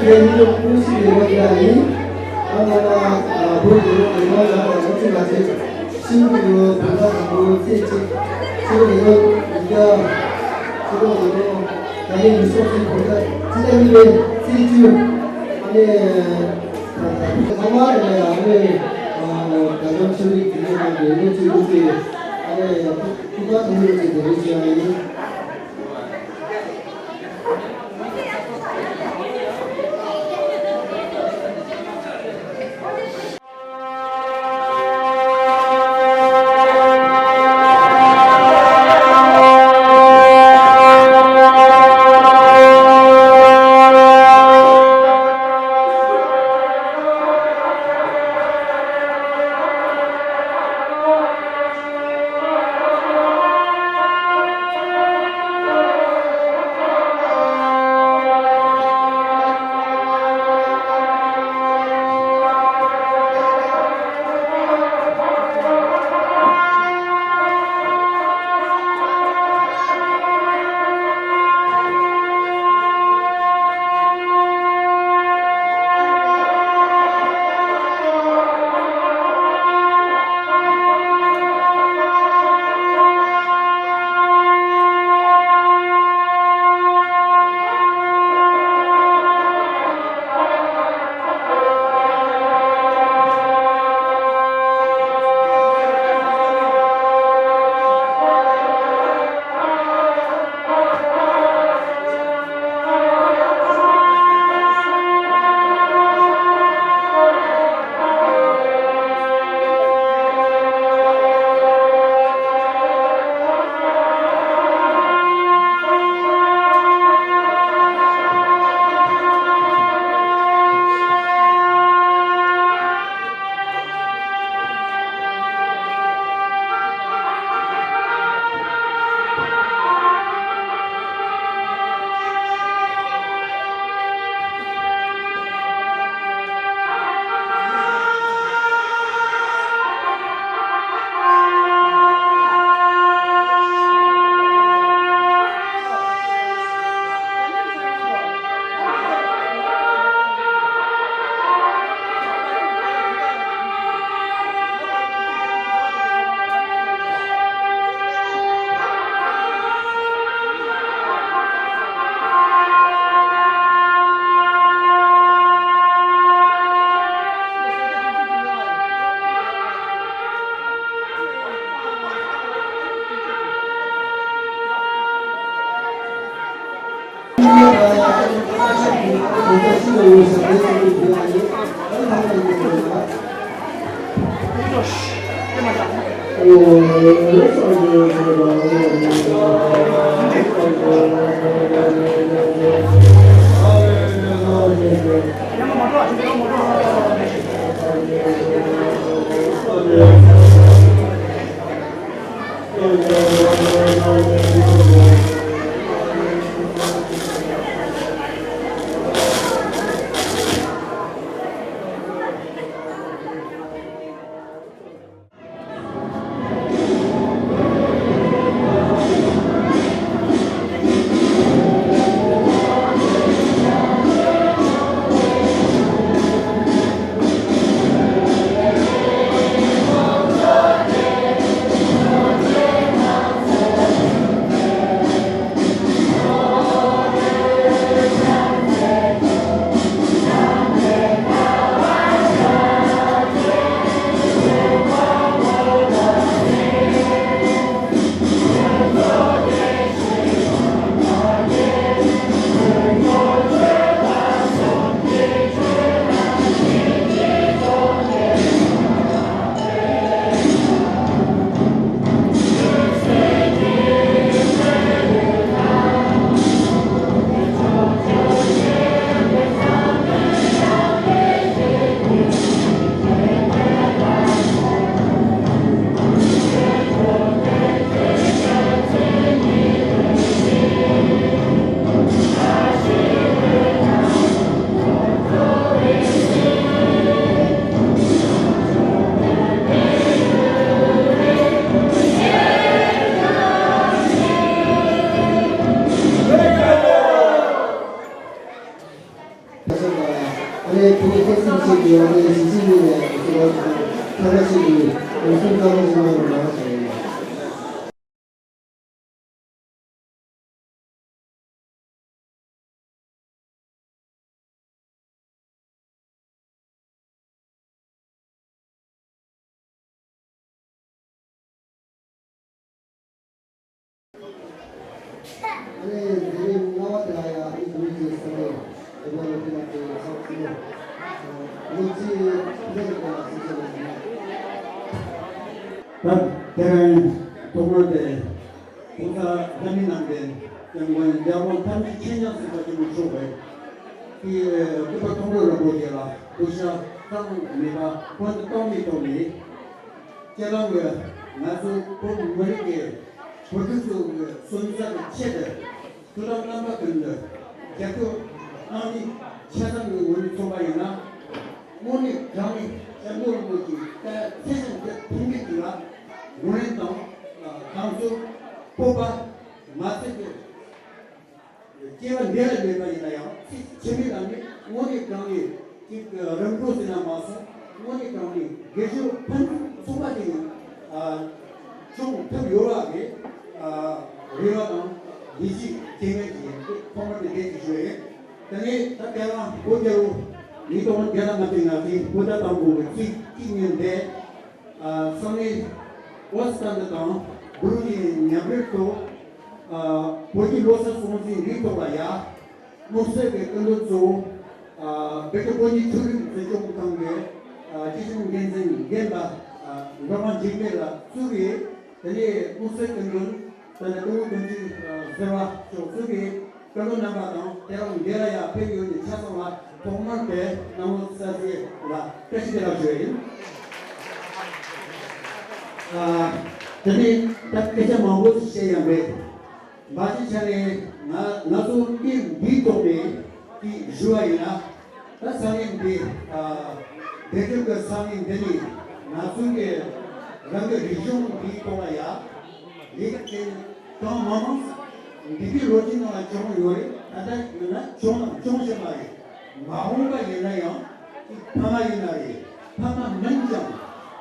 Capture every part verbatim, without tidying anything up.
ཡིན་ལུགས་ཀུན་གཞི་ཡོད་པ་འདྲ་ཡིན། ཨ་མ་མ་བུ་ཡོད་ལུགས་མི་མང་ལ་ལ་ཚིག་ལ་ཚིག་ཤིང་གི་ཡོད་བུ་ལ་དང་པོ་ཚེ་གཅིག་ཚེ་རུ་ཡོད་ཡོད་ཀྱ་ཚེ་རུ་ཡོད་ད་ནི་མི་སོགས་ཚེ་བུ་ལ་ཚེ་ལ་ཡིན་པའི་ཚེ་བཅུ་ཨ་ནི་ཚང་མ་རེ་ལ་ཨ་ནི་དགའ་ལྡན་ཆོས་རིག་དེ་ནས་ནང་གི་གནས་ཚུལ་ལུགས་ཚེ་ཨ་ནི་ཐུགས་པ་དང་ལུགས་ཚེ་དེ་རིགས་བྱས་ཡིན། ཨ་ནི་ཁོང་ཚོ་སེམས་ཤིག་གི་ཡོང་ནས་གཞིས་བྱེས་གཉིས་ནས་ཁོ་ཚོ་ཁ་ཁ་ཞིག་གིས་འོས་སྲུང་བཀའ་མོལ་ཞིག་གནང་རོགས་གནང་ཞེས། ད་དེ་རིང་ཐོག་མར་དེ། ཁོང་ཚོ་ལྷ་མི་རྣམས་ཀྱིས་ཀྱང་ང་རྒྱལ་དབང་ཐམས་ཅད་མཁྱེན་ཡངས་སྲིད་པ་ཆེན་པོ་མཆོག་གི་སྐུ་པར་མཐོང་གྲོལ་རིན་པོ་ཆེ་ལ་གུས་ཞབས་གཙང་མེད་པ་ཁོང་དུ་གཏོང་མི་ཐོག་ནས་ཁྱེད་རང་གིས་ང་ཚོ་བོད་མི་རིགས་ཀྱི་བོད་ཕྲུག་ཚོ་གི་སོན་རྩ་གི་ཆེད་དུ་ཐུགས་དམ་རྣམ་པ་ཀུན་ཏུ་རྒྱབ་སྐྱོར་གནང་ནི་ཆ་ཚང་གི་ངོས་ནས་མཚོན་པ་ཡིན་ན། དངོས་གནས་དྲང་གནས་སྐྱབས་མགོན་རིན་པོ་ཆེའི་བཀའ་ཚད་ཅན་དེ་མཐུན་འགྱུར་གྱིས་ལ་ངོས་ལེན་དང་། ཨ། དམ་ཚིག་སྤོབས་པ་མ་ཚད་ཀྱི་སྐྱེ་བ་འདི་ལ་མེད་པ་ཡིན་ན་ཡང་ཚེ་ཕྱི་མའི་ལམ་ནས་དངོས་གནས་དྲང་གནས་ཅིག་རིམ་གྲོ་ཟེར་ན་མ་སོང་། དངོས་གནས་དྲང་གནས་དགེ་སྦྱོར་ཕུན་སུམ་ཚོགས་པ་ཅིག་ཨ་བྱུང་ཐུབ་ཡོད་པ་གི་ཨ་རེ་བ་དང་ཡིད་ཆེས་བྱེད་མཁན་ཅིག་ཡིན། ཐོག་མར་དེ་འདྲ་ཞིག་ཞུ་ཡས། དེ་ནས་ད་ལྟ་ལ་བོད་རྒྱལ་ལོ་ཉིས་སྟོང་བརྒྱ་དང་ལྔ་བཅུ་ང་གཅིག་བོད་ཟླ་དང་པོ་གི་ཚེས་གཅིག་ཉིན་འདི། ཨ། ས་གནས་ཨོ་སི་ཀན་དར་དང་བུ་རུ་ནི་མཉམ་འབྲེལ་ཐོག་ཨ། བོད་ཀྱི་ལོ་གསར་སྲུང་བརྩི་འདིའི་ཐོག་ལ་ཡ། དམིགས་བསལ་གྱི་སྐུ་མགྲོན་གཙོ་བོ། ཨ། བོད་ཀྱི་བོད་གཉིས་ཆོས་རིག་འཛིན་སྐྱོང་ཁང་གི་ཨ་སྤྱི་ཁྱབ་འགན་འཛིན་རྒན་པ་ཨ་སྒྲོལ་མ་འཇིགས་མེད་ལགས་གཙོས་པའི། དེ་ནས་དམིགས་བསལ་སྐུ་མགྲོན་ད་ལྟ་སྐུ་ངོ་དོན་གཅོད་ཟུར་པ་མཆོག་གཙོས་པའི་སྐུ་མགྲོན་རྣམ་པ་དང་། དེ་རིང་འདི་ལ་ཡར་ཕེབས་ཡོད་པའི་ཆ་ཚང་ལ་ཐོག་མར་དེ་གནམ་ལོ་གསར་ཚེས་ལ་བཀྲ་ཤིས་བདེ་ལེགས་ཞུ་ཡ་ཡིན། ཨ། དེ་ནས་ད་སྐད་ཆ་མང་པོ་ཞིག་བཤད་ཡ་མེད། མ་གཞི་ཆ་ནས་ང་ང་ཚོ་ཀེམ་འདིའི་ཐོག་ནས་ཀྱི་ཞུ་བ་ཡིན་ན། ད་ས་གནས་འདི། ཨ། བདེ་སྐྱིད་ཀྱི་ས་གནས་འདི་ནས་ང་ཚོ་གི་རང་གི་རིག་གཞུང་འདིའི་ཐོག་ལ་ཡ་ལས་ཀ་བྱས་ནས་གང་མང་མང་འདས་པའི་ལོ་རྒྱུས་ནང་ལ་བྱུང་ཡོད་རེད། ད་ལྟ་ཡིན་ན་བྱུང་དང་འབྱུང་བཞིན་པ་རེད། མ་འོངས་པ་ཡིན་ན་ཡང་ཅིག་ཕ་མ་ཡིན་ན་རེད། ཕ་མ་མིན་ཀྱང་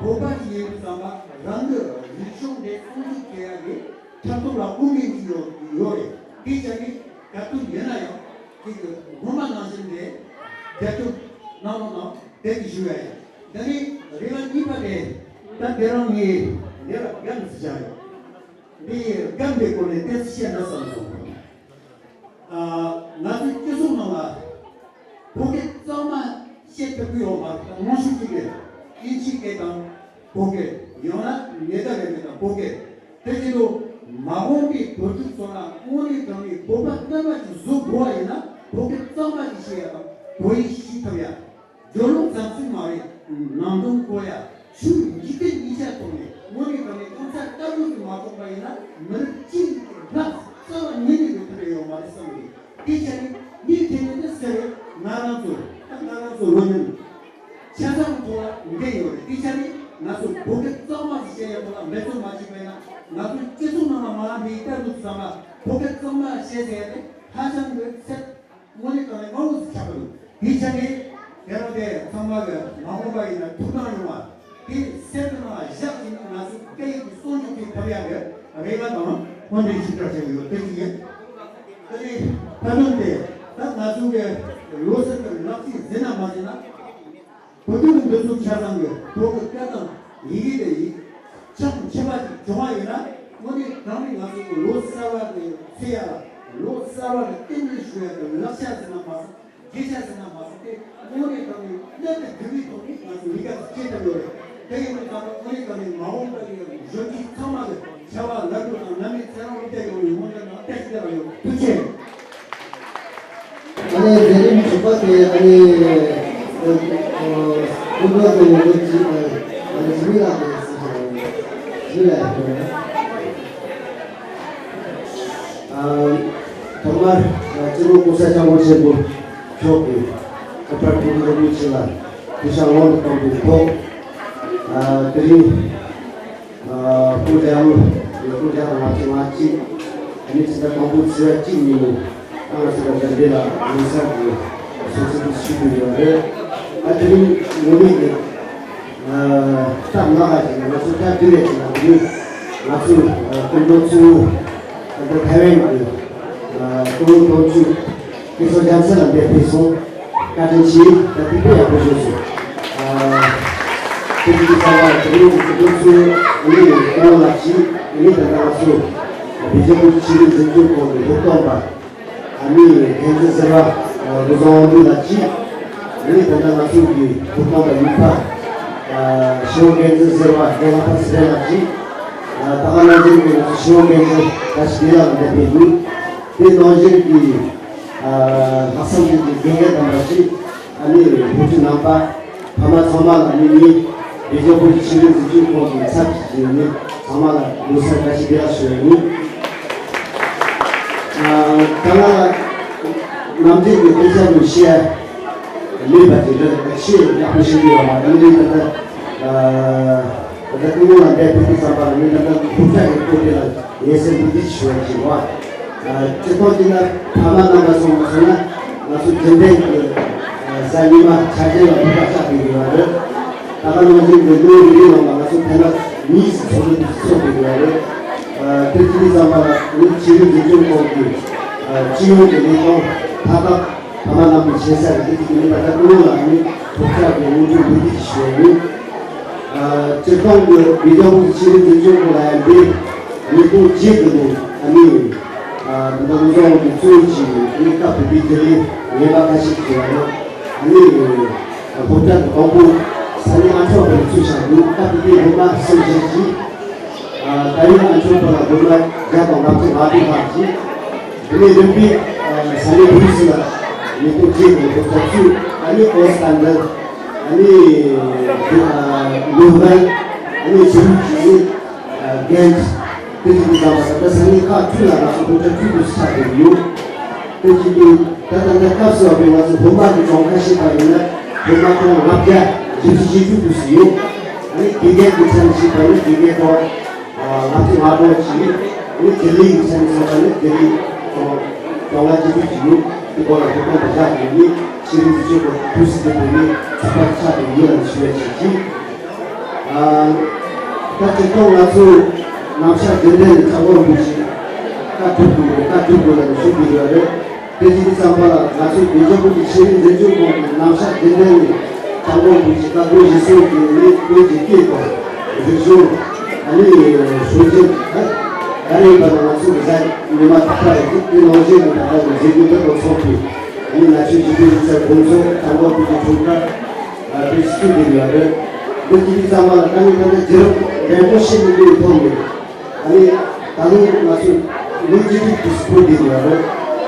བོད་པ་ཞིག་ཡིན་དུས་ཙམ་པ་རང་གི་རིག་གཞུང་དེ་སྲུང་སྐྱོབ་བྱེད་ཡ་གི་འཁྲབ་སྟོན་ལ་དབུ་འབྱེད་ཀྱི་ཡོད་ཡོད་རེད། དེ་བྱས་ནས་ག་དུས་ཡིན་ན་ཡང་ཅིག་སྔོན་མ་ནང་བཞིན་དེ་རྒྱབ་སྐྱོར་གནང་རོགས་གནང་། དེ་གི་ཞུ་ཡ་ཡིན། འདི་ནི་རེ་བ་གཉིས་པ་དེ། ད་དེ་རིང་ངས་འདི་ལ་སྒམ་ཟིག་བཞག་ཡོད། འདི་སྒམ་དེ་སྐོར་ནས་ཏོག་ཙམ་བཤད་ན་བསམ་སོང་། ཨ། ང་ཚོའི་སྤྱི་ཚོགས་ནང་ལ་བོད་སྐད་གཙང་མ་བཤད་ཐུབ་ཀྱི་ཡོད་མ་རེད། མང་ཤོས་ཅིག་གིས་དབྱིན་ཇིའི་སྐད་དང་བོད་སྐད། ཡང་ན་ནེ་དར་ལེནྜ་དང་བོད་སྐད། དེ་བཞིན་དུ་མ་འོངས་པའི་བོད་ཕྲུག་ཚོ་ལ་དངོས་གནས་དྲང་གནས་བོད་པ་རྣམ་པ་ཞིག་བཟོ་དགོས་པ་ཡིན་ན། བོད་སྐད་གཙང་མ་ཞིག་བཤད་ཡ་དང་བོད་ཡིག་ཤེས་ཐུབ་ཡ། སྦྱོར་ཀློག་ཙམ་ཞིག་མ་རེད། ནང་དོན་གོ་ཡ། ཆོས་འཇིག་རྟེན་གཉིས་ཆ་ཐོག་ནས་དངོས་གནས་དྲང་གནས་སྐམ་ས་ལྟ་བུ་ཞིག་མ་ཐོགས་པ་ཡིན་ན། མི་རིགས་གཅིག་གི་ལྷ་རྩ་བ་ཉིད་ནས་འགྲོ་ཐུབ་ཡ་ཡོད་མ་རེད་བསམ་གི། དེ་ཆ་ནས་མིའི་ཐད་ནས་ནི་ཟེར་རེད། ང་རང་ཚོ་ད་ང་རང་ཚོ་ལོ་ཉམས་ཆ་ཚང་གི་ཐོག་ལ་འགན་ཡོད་རེད། དེ་ཆ་ནས་ང་ཚོ་བོད་སྐད་གཙང་མ་ཞིག་བཤད་ཡ་ཐོག་ལ་འབད་བརྩོན་མ་བྱས་པ་ཡིན་ན། ང་ཚོའི་སྤྱི་ཚོགས་ནང་ལ་མ་འདི་ལྟ་བུ་ཚང་མ་བོད་སྐད་གཙང་མ་བཤད་ཟེར་ཡ་དེ་ཧ་ཅང་གི་ཚད། དངོས་གནས་དྲང་གནས་དམའ་བོ་ཞིག་ཆགས་ཀྱི་འདུག་དེའི་ཆ་ནས་དེ་རིང་དེ་ཚང་མ་གི་མ་འོངས་པ་ཡིན་ན་ཐུགས་སྣང་ཡོང་བ་དེ་སེམས་ནང་བཞག་བྱས་ནས་ང་ཚོའི་སྐད་ཡིག་གི་སྲུང་སྐྱོབ་བྱེད་ཐུབ་ཡག་གི་རེ་བ་དང་སྨོན་འདུན་ཞིག་བསྒྲགས་བྱེད་ཀྱི་ཡོད། དེ་གཅིག་ཡིན། དེ་ནས་མཐའ་དོན་དེ་ད་ང་ཚོ་གི་ལོ་གསར་གྱི་ལག་རྩིས་ཟིན་ན་མ་ཟིན་ན། བོད་དོན་གྱི་འདོད་སེམས་ཆ་ཚང་གི་བོད་ཀྱི་སྐད་དང་ཡི་གེ་དེ་ཡིག་ཆ་ཆེ་བ་ཞིག་བྱུང་བ་ཡིན་ན། དངོས་གནས་དྲང་གནས་ང་ཚོ་གི་ལོ་གསར་བ་གི་ཚེས་ཡ་ལ་ལོ་གསར་བ་གི་རྟེན་འབྲེལ་ཞུ་ཡ་གི་ལག་ཆ་ཟེར་ན་མ་ཟད། དགེ་ཆ་ཟེར་ན་མ་ཟད། དེ་དངོས་གནས་དྲང་གནས་གནད་དུ་འགྲིལ་བའི་ཐོག་ནས་ང་ཚོ་ལས་ཀ་བྱེད་ཐུབ་ཡོད་རེད། དེ་ཡིན་དུས་ད་ལྟ་དངོས་གནས་དྲང་གནས་མ་འོངས་པ་ཡི་གཞོན་སྐྱེས་ཚང་མ་གི་བྱ་བ་ལམ་འགྲོ་དང་ནམ་ཡིན་ཚེ་རིང་སློབ་གྲྭ་ཡོང་བའི་སྨོན་འདུན་དང་བཀྲ་ཤིས་བདེ་ལེགས་ཡོད། ཐུགས་རྗེ་ཆེ། ཨ་ནི་མཛད་རིམ་དྲུག་པ་དེ་ཨ་ནི་སྐུ་མགྲོན་དུ་ཡོད་པའི་ཨ་ནི་འཇིགས་མེད་ལགས་ཀྱིས་གཟིགས་ཤིང་འཇིགས་མེད་ལགས་ཡིན། ཨ་ཐོག་མར་ཨ་སྤྱི་ནོར་༸གོང་ས་༸སྐྱབས་མགོན་ཆེན་པོ་མཆོག་གིས་སྐུ་པར་སྐུ་ངོ་རིན་པོ་ཆེ་ལ་གུས་ཞབས་སྔོན་དུ་བཏང་བའི་ཐོག་ཨ་དེ་རིང་ཨ་སྤུ་རྒྱལ་ལོ་སྤུ་རྒྱལ་ལོ་ལྔ་བཅུ་ང་གཅིག་ཨ་ནི་ཕྱི་ཟླ་དང་པོའི་ཚེས་པ་གཅིག་ཉིན་མོ་ཨ་ང་ཚོ་ག་འདི་ལ་ལོ་གསར་གྱི་ ཚོགས་གཙོ་ཞུ་གི་ཡོད་རེད། ཨ་དེ་རིང་ངོ་མ་ནི་སྟབས་ལེགས་ཤིག་ང་ཚོ་ཐབས་བདེ་ལེགས་ཤིག་ང་ཚོ་ང་ཚོ་སྐུ་མགྲོན་གཙོ་བོ་ད་ལྟ་ཐའེ་ཝན་གྱི་སྐུ་ངོ་དོན་གཅོད་སྐལ་བཟང་རྒྱལ་མཚན་ལགས་འདིར་ཕེབས་སོང་། བཀའ་དྲིན་ཆེ། ད་ཐུགས་ཕན་ཡག་པོ་བྱུང་སོང་། ཨ་དེ་དུས་ཀྱི་ཚང་མ་དེ་རིང་གི་སྐུ་མགྲོན་གཙོ་བོ་ཨ་ནི་སྐུ་ངོ་ལགས་ཀྱིས་ཨ་ནི་ད་ལྟ་ང་ཚོ་བྷི་ཇེ་པི་ཆོས་རིག་འཛིན་སྐྱོང་ཁང་གི་སློབ་སྟོན་པ། ཨ་ནི་འགན་འཛིན་ཟུར་པ་ཨ་བློ་བཟང་དབང་འདུས་ལགས་ཀྱིས། ཨ་ནི་ད་ལྟ་ང་ཚོ་གི་ཐོབ་ཐང་དང་ཡིག་ཕ་ཨ་ཞི་བ་འགན་འཛིན་ཟུར་པ་རྒན་ལྷག་པ་ཚེ་རིང་ལགས་ཀྱིས། ཨ་ད་ག་ནང་བཞིན་གྱི་ང་ཚོ་ཞི་བ་འགན་འཛིན་བཀྲ་ཤིས་བདེ་ལེགས་ལགས་འདིར་ཕེབས་འདུག་དེ་ནང་བཞིན་གྱི་ཨ་ལྷག་བསམ་ཅན་གྱི་དགེ་རྒན་རྣམ་པ་ཞིག་ཨ་ནི་བུ་ཕྲུག་རྣམ་པ། ཕ་མ་ཚང་མ་ལ་ནི་ངས་བྷི་ཇེ་པི་ཆོས་རིག་འཛིན་སྐྱོང་ཁང་གི་ཚབ་ཀྱིས་ནི་ཚང་མ་ལ་ལོ་གསར་བཀྲ་ཤིས་བདེ་ལེགས་ཞུ་ཡ་ཡིན། ཨ་ད་ང་ལ་ནམ་རྒྱུན་གྱི་སྐད་ཆ་འདི་བཤད་ཡ་མེད་པ་ཅིག་རེད། ཆེས་ཡག་པོ་ཤེས་ཀྱི་ཡོད་མ་རེད། ངས་ད་ལྟ་ཨ་ད་ལྟ་སྐུ་ངོ་ལ་འདིར་ཕེབས་དུས་ཙམ་པ་ལ་ངས་ད་ལྟ་སློབ་གྲྭ་གི་སྐོར་དེ་ལ། ངས་སེམས་འདི་འདྲ་ཞུ་བ་ཞིག་བ། སྤྱིར་བཏང་གཅིག་ན་ཕ་མ་རྣམ་པ་སོང་མ་སོང་ན་ང་ཚོ་རྒྱུན་ལྡན་གྱི་གཟའ་ཉི་མ་ཆ་རྐྱེན་ལ་ཕུགས་ཁ་ཆགས་བསྡད་ཀྱི་ཡོད་རེད། ད་ག་ནང་བཞིན་གྱི་ལོ་རེ་རེའི་ནང་ལ་ང་ཚོ་ཐེངས་མ་གཉིས་སུ་ཚོགས་འདུ་འདི་ཚོགས་བསྡད་ཀྱི་ཡོད་རེད། དེ་དུས་ཙམ་པ་ལ་ངས་ཆོས་རིག་འཛིན་སྐྱོང་ཁང་གི་སྤྱི་ཡོངས་ཀྱི་ལས་ཁང་མཐའ་དག་ཕ་མ་རྣམ་པའི་མཁྱེན་གསལ་རེད། དེ་དུས་ངས་ད་ལྟ་སྐུ་ངོ་ལ་ནི་ཐུགས་ཁྲལ་གྱི་དངོས་གྲུབ་འབུལ་རྒྱུ་ཞུ་ཡ་ཡིན། སྤྱིར་བཏང་གི་བྷི་ཇེ་པི་ཆོས་རིག་འཛིན་སྐྱོང་ཁང་ལ་ཡང་འདི་ཉིས་སྟོང་བརྒྱད་གི་ལོ་ཨ་ནི་ད་ལྟ་བློ་བཟང་དབང་འདུས་གཙོས་ཀྱི་ཨ་ནི་སྐབས་བོད་པའི་དགེ་ལས་ངན་པ་ཁ་ཤས་ཀྱིས་ཨ་ནི་སློབ་གྲྭ་གི་དང་པོ་ས་གནས་ཨན་ཁྲོན་པར་བཙུགས་བཞག་འདུག་སྐབས་དེ་དུས་སློབ་མ་སུམ་བཞི་ཅིག་ད་ཡོད་ཨན་ཁྲོན་པར་ལ་སློབ་མ་བརྒྱ་དང་ལྔ་བཅུ་ང་དྲུག་ལྷག་ཅིག་དེ་ནས་རིམ་པས་ས་གནས་ཕུ་སི་ལ་ཉིས་སྟོང་བརྒྱད་ལོར་སློབ་གྲྭ་བཙུགས། ཨ་ནི་ཨོ་སི་ཏན་ཏན། ཨ་ནི་ལུ་ཧན། ཨ་ནི་ཇུ་རུ་ཇི། རྒན། དེ་དུས་ཙམ་པ་ད་ལྟ་ས་གནས་ཁག་བཅུ་ལ་ང་ཚོ་སློབ་གྲྭ་བཅུ་དུ་ཆགས་བསྡད་ཡོད། དེ་བཞིན་དུ་ད་ལྟ་ད་སྐབས་སུ་བབས་པའི་ང་ཚོ་སློབ་མ་གི་གྲངས་ཁ་ཤས་པ་ཡིན་ན་སློབ་མ་ཁོང་ལྔ་བརྒྱ་བཞི་བཅུ་ཞེ་དྲུག་དུ་ཟིན་ཡོད། ཨ་ནི་དགེ་རྒན་གྱི་ཆ་ནས་བཤད་པ་ཡིན་ན་དགེ་རྒན་ཁོང་ལྔ་བཅུ་ང་གྲངས་ཅིག་ཨ་ནི་དགེ་ལས་ཀྱི་ཆ་ནས་བཤད་པ་ཡིན་ན་དགེ་ལས་ཁོང་གྲངས་ལྔ་བཅུ་དྲུག་ཅིག་ཡོད། དེ་སྐོར་ལ་ཐུགས་ཕན་དུ་བཞག་ཡོད་ནི་ཆོས་རིག་འཛིན་སྐྱོང་ཁང་དུས་སུ་བསྡད་པའི་ནི་ཚོགས་པ་ཆགས་པའི་ཡིན་ལ་ཞུ་བའི་ཆེད་ཀྱིས། ད་སྤྱིར་བཏང་ང་ཚོ་ནམ་ཞག་རྒྱུན་ལྡན་ནས་སྐྱབས་མགོན་རིན་པོ་ཆེ་བཀའ་སྒྲུབ་དགོས་རེད། བཀའ་སྒྲུབ་དགོས་ལ་ཞུ་དགོས་ཡོད་རེད། དེ་བཞིན་དུ་བསམ་པ་ལ་ང་ཚོའི་བོད་ལྗོངས་ཀྱི་ཆོས་རིག་འཛིན་སྐྱོང་ཁང་གིས་ནམ་ཞག་རྒྱུན་ལྡན་ནས་སྐྱབས་མགོན་རིན་པོ་ཆེ་བཀའ་བསྒོ་གཞིར་བཟུང་གིས་ནི་བོད་ཀྱི་སྐད་དང་རིག་གཞུང་ཨ་ནི་སྲོལ་རྒྱུན་ཨ་ག་རེ་ཡིན་པ་ན་ང་ཚོ་གི་གཟའ་ཉི་མ་ཐག་པ་རེད། དེ་ནང་བཞིན་གྱི་ད་ལྟ་གི་མཛད་སྒོ་འདི་དང་ཚོགས་པའི་ཨ་ནི་ན་ཆོས་ཀྱི་དཔེ་རིག་རྩལ་དགོང་ཚོགས་སྐྱབས་མགོན་རིན་པོ་ཆེ་འཁྲུངས་སྐར་ཨ་དེ་སུ་དེ་ཡོད་རེད། འདི་དེ་དུས་ཙམ་པ་ལ་ད་ནི་ད་ལྟ་རྒྱུད་རིམ་རིང་པོ་ཞིག་གི་ཐོག་ནས། ཨ་ནི་ད་དུང་ང་ཚོས་ལོ་བཅུ་དྲུག་དུས་སུ་འཁོར་བསྡད་ཡོད་རེད།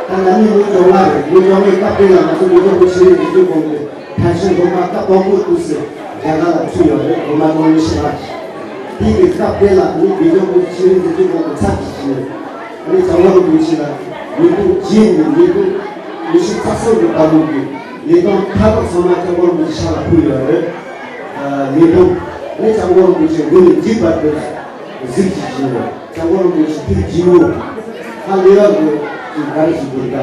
ད་ང་ནི་ལོ་བཅོ་ལྔ་རེད། ལོ་བཅོ་ལྔའི་སྐབས་དེ་ལ་ང་ཚོ་མི་རབས་པོ་ཆེ་རིག་འཛིན་སྐྱོང་ཁང་གི་མཐར་ཕྱིན་སློབ་མ་སྐབས་དང་པོ་དུས་སུ་རྒྱ་གར་ལ་ཚུད་ཡོད་རེད། སློབ་མ་སྟོང་ཉི་ཤུ་ལྷག་ཅིག་དེ་གི་སྐབས་དེ་ལ་ནི་མི་རབས་པོ་ཆེ་རིག་འཛིན་སྐྱོང་ཁང་གི་ཚབ་ཀྱིས་བྱས། ཨ་ནི་སྐྱབས་མགོན་རིན་པོ་ཆེ་ལ་ཉིས་སྟོང་བརྒྱད་ནས་ཉིས་སྟོང་ཉི་ཤུ་རྩ་གསུམ་གྱི་བར་དུ་གི་ལས་དོན་མཐའ་དག་ཚང་མ་སྐྱབས་མགོན་རིན་པོ་ཆེ་ཕྱག་ལ་ཕུལ་ཡོད་རེད། ལས་དོན་ནི་སྐྱབས་མགོན་རིན་པོ་ཆེ་མགོ་ནས་མཇུག་བར་དུ་གཟིགས་ཀྱིས་བྱས་ཡོད། སྐྱབས་མགོན་རིན་པོ་ཆེ་ཐུགས་དགྱེས་པོ་ཧ་ལས་པ་གི་ཅིག་ག་རེ་ཞིག་འདུག་ད་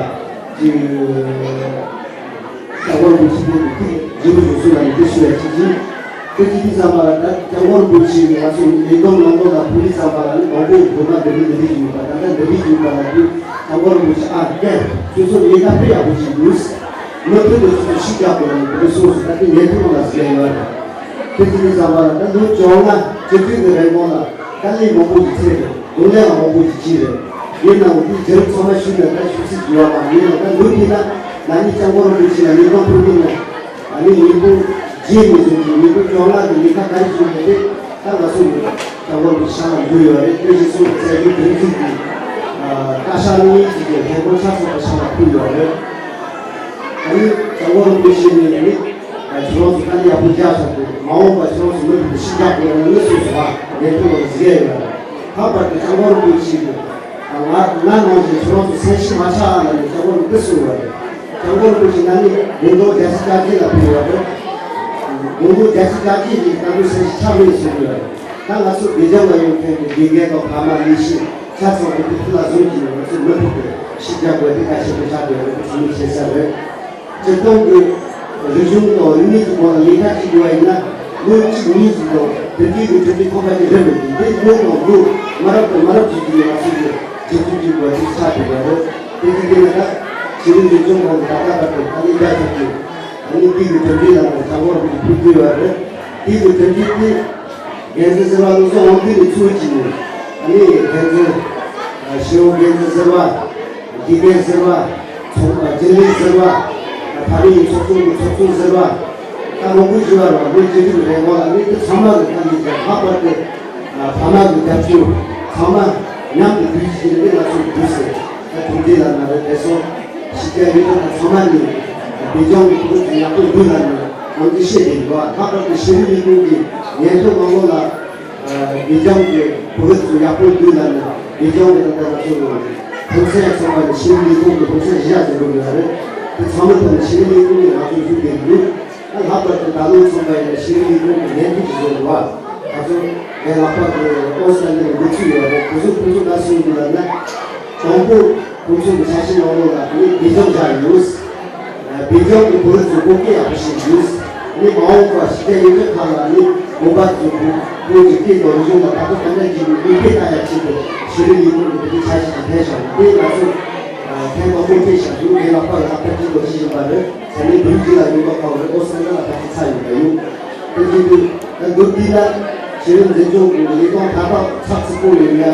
ཅིག་སྐྱབས་མགོན་རིན་པོ་ཆེ་ཐུགས་དགྱེས་པོ་བྱུང་སོང་ལ་ནི་དེ་ཞུ་ཡ་ཅིག་ཡིན། དེ་དུས་དུས་ཙམ་པ་ལ་ད་སྐྱབས་མགོན་རིན་པོ་ཆེ་ང་ཚོ་ལས་དོན་ནང་དོན་ལ་ཕུལ་དུས་ཙམ་པ་ལ་ནི་མང་པོ་སྒོ་ང་འདི་འདྲ་འདི་འདྲ་ཞིག་ཡོད་པ། ད་ལྟ་འདི་འདྲ་ཞིག་ཡོད་པ་ལ་དུས་སྐྱབས་མགོན་རིན་པོ་ཆེ་ཨ་ཀྱེ་ཁྱོད་ཚོ་ལས་ཀ་དཔེ་ཡག་པོ་ཞིག་འདུག་མུ་མཐུད་དུ་ཁྱོད་ཚོ་ཤུགས་རྒྱག་དགོས་རེད། འདི་འདྲ་གསུངས་སོང་། ད་ལྟ་ངས་ཐུགས་ལ་ཟེར་ཡོད་རེད། དེ་དུས་དུས་ཙམ་པ་ལ་ད་ལོ་བཅོ་ལྔ་བཅུ་དྲུག་གི་རིང་གོང་ལ་དཀའ་ལས་མང་པོ་ཞིག་འཕྲད་རེད། གདོང་ལེན་ཡང་མང་པོ་ཞིག་བྱས་རེད། ཡིན་ནའང་དེའི་རྒྱུ་རབས་ཚང་མ་ཞུས་ནས་ད་ཞུ་སྲིད་ཀྱི་ཡོད་མ་རེད། ཡིན་ནའང་ད་ལོ་དེ་ན་ང་ནི་སྐྱབས་མགོན་རིན་པོ་ཆེ་ལ་ལས་དོན་ཕུལ་གྱི་ན། ཨ་ནི་ཉིས་སྟོང་བརྒྱད་ནས་བཟུང་སྟེ་ཉིས་སྟོང་བཅོ་ལྔ་གི་ལས་ཀ་ག་རེ་བྱུང་མེད་དེ་ད་ང་ཚོ་ཡོད་སྐྱབས་མགོན་རིན་པོ་ཆེ་ཕྱག་ལ་འབུལ་ཡོད་རེད། དེ་བཞིན་སོང་རྩ་རྒྱུ་དོན་ཚིག་གི་བཀའ་ཤག་གཉིས་ཀྱི་ལྷན་ཁང་ཆ་ཚང་བ་ཕྱག་ལ་ཕུལ་ཡོད་རེད། ཨ་ནི་སྐྱབས་མགོན་རིན་པོ་ཆེ་ནས་ནི་ཁྱེད་རང་ཚོ་དཀའ་ལས་ཡག་པོ་རྒྱག་ཤག་དེ་མ་འོངས་པ་ཁྱེད་རང་ཚོ་མུ་མཐུད་དུ་ཤུགས་རྒྱག་དགོས་རེད། ངས་སོ་སོ་བ་ངས་ཐུགས་ལ་ཟེར་ཡོད་རེད། ལྷག་པར་དུ་སྐྱབས་མགོན་རིན་པོ་ཆེ་གི་ང་ང་ནང་བཞིན་ཁྱེད་རང་ཚོ་སེམས་ཤུགས་མ་ཆག་ཨ་ལ་ནི་སྐྱབས་མགོན་རིན་པོ་ཆེ་གསུངས་ཡོད་རེད། སྐྱབས་མགོན་རིན་པོ་ཆེ་ང་ནི་དགུང་ལོ་བརྒྱད་ཅུ་གྱ་བརྒྱད་ལ་ཕེབས་ཡོད་རེད། དགུང་ལོ་བརྒྱད་ཅུ་གྱ་བརྒྱད་ཀྱི་སྐབས་དུས་སེམས་ཤུགས་ཆག་མེད་ཟེར་གྱི་ཡོད་རེད། ད་ང་ཚོ་བོད་རྒྱ་མ་ཡོང་མཁན་གྱི་དགེ་རྒན་དང་ཕ་མ་ལས་བྱེད་ཆ་ཚང་གི་ཐུགས་ལ་བཟུང་གིས་ང་ཚོ་མུ་མཐུད་དུ་ཤུགས་རྒྱག་དགོས་དེ་གལ་ཆེན་པོ་ཆགས་ཡོད་རེད། དེ་ཚང་མས་ཤེས་གསལ་རེད། སྤྱིར་བཏང་གི་རིག་གཞུང་དང་རིག་གནས་ཀྱི་སྐོར་ལ་ལས་ཀ་བྱེད་དགོས་པ་ཡིན་ན། ལོ་གཅིག་གཉིས་ཙམ་དང་དེ་དུས་ཀྱི་གྲུབ་འབྲས་ཐོབ་པ་ཞིག་རེད་མི་འདུག་འདི་ལོ་དང་ལོ་མ་རབས་དང་མ་རབས་ཀྱི་དུས་ང་ཚོ་གི་གྲུབ་འབྲས་ཀྱི་དགོས་ཚུལ་ཆགས་བསྡད་པ་རེད། དེ་དུས་དེ་ན་ད་ཤེས་རིག་འཛིན་སྐྱོང་ཁང་གི་ད་ལྟ་བར་དུ་ད་ལས་ཀ་བྱེད་ཀྱི་ཨ་ནི་དུས་ཀྱི་གྲུབ་འབྲས་ལ་ང་ཚོ་བོར་གྱི་ཕུལ་དགོས་པ་རེད། དུས་ཀྱི་གྲུབ་འབྲས་དེ། འགན་འཛིན་ཟེར་བ་ལུགས་སྲོལ་དབང་འདུས་ནས་ཚུགས་ཀྱི་ཡོད། ཨ་ནི་འགན་འཛིན། ཨ་ཞེའུ་འགན་འཛིན་ཟེར་བ། དགེ་རྒན་ཟེར་བ། ཚོང་པ་རྒྱུན་ལས་ཟེར་བ། ཨ་ཕ་མའི་ཚོགས་ཆུང་གི་ཚོགས་གཙོ་ཟེར་བ། ད་མང་པོ་ཞིག་ཡོད་རེད་བ། ལོ་བཅུ་དྲུག་རིང་བ་ལ་ནི་དེ་ཚང་མ་གི་ཕ་མའི་རྒྱབ་ལྷག་པར་དུ་ཨ་ཕ་མ་གི་རྒྱབ་སྐྱོར་ཚང་མ་མཉམ་དུ་བསྡུས་ཀྱི་ནི་ང་ཚོ་བསྡུས་ཟེར། ད་དུང་དེ་ལ་ན་རེ་དེ་སོང་། ཕྱི་རྒྱལ་ཡུལ་གྲུ་ཁག་ཚང་མ་ནས་སྦེལ་ཇམ་གྱི་ཕྲུ་གུ་ཚོ་ཡག་པོ་འདུག་ལབ་ནས་ནམ་རྒྱུན་བཤད་བསྡད་ཡོད། ལྷག་པར་དུ་ཤེས་རིག་ལས་ཁུངས་ཀྱི་སྙན་ཐོ་ནང་ལོགས་ལ་སྦེལ་ཇམ་གྱི་ཕྲུ་གུ་ཚོ་ཡག་པོ་འདུག་ལབ་ནས་སྦེལ་ཇམ་གྱི་ད་ལྟ་ང་ཚོ་ཕན་ཚུན་ཚང་མ་ནས་ཤེས་རིག་ལས་ཁུངས་ཀྱི་ཕན་ཚུན་གཞི་བཞག་ཟིན་དགོས་ཡོད་རེད། དེ་ཚང་མའི་ཐོག་ནས་ཤེས་རིག་ལས་ཁུངས་ནས་ང་ཚོ་ཞུ་བསྡད་འདུག་ལྷག་པར་དུ་ད་ལོ་ཚང་མ་ཡིན་ན་ཤེས་རིག་ལས་ཁུངས་ཀྱི་ལས་འགུལ་ཞིག་བཟོ་འདུག་བ། ང་ཚོ་ངའི་ལག་པ་གི་ཨོ་སི་ཀྲ་ལི་ཡའི་འགོ་ཁྲིད་ཡོད་རེད། དེ་ཚོ་ཁོང་ཚོ་ལ་གསུངས་འདུག་ལབ་ན། དང་པོ་ཁོང་ཚོ་གི་འཆར་གཞི་ནང་ལོགས་ལ་ནི་སྦེལ་ཇམ་བཞག་ཡོད། སྦེལ་ཇམ་གྱི་བོད་རིགས་ཚོ་བོད་སྐད་ཡག་པོ་ཤེས་ཡོད། ནི་མ་འོངས་པར་ཕྱི་རྒྱལ་ཡུལ་གྲུ་ཁག་ལ་ནི་དགོན་པ་ཚོ་བོད་ཀྱི་སྐད་དང་རིག་གཞུང་ལ་དག་པོ་གང་འདྲ་བྱས་ནས་མིག་དཔེ་ལྟ་ཡག་ཆེད་དུ་ཤེས་རིག་ལས་ཁུངས་ཀྱི་འདི་འདྲའི་འཆར་གཞི་ཞིག་འཐེན་བཞག་ཡོད། དེ་ང་ཚོ་ཐེངས་དང་པོ་སྤྲད་བཞག་འདུག་ངའི་ལག་པ་ལ་ལག་བསྟར་གྱི་འགོ་ཁྲིད་བཞིན་པ་རེད། ས་གནས་བོད་ཀྱི་ལ་ཡོད་པ་ཁག་རེད། ཨོ་སི་ཀྲ་ལི་ཡ་ལ་ཕར་ཚུར་ཚར་ཡོད་པ་ཡོད། དེ་བཞིན་དུ་ད་མདོར་བསྡུས་ན་ཤེས་རིག་འཛིན་སྐྱོང་གི་ལས་དོན་མཐའ་དག་ཚགས་ཚུད་པོ་ཡོད་ཡ།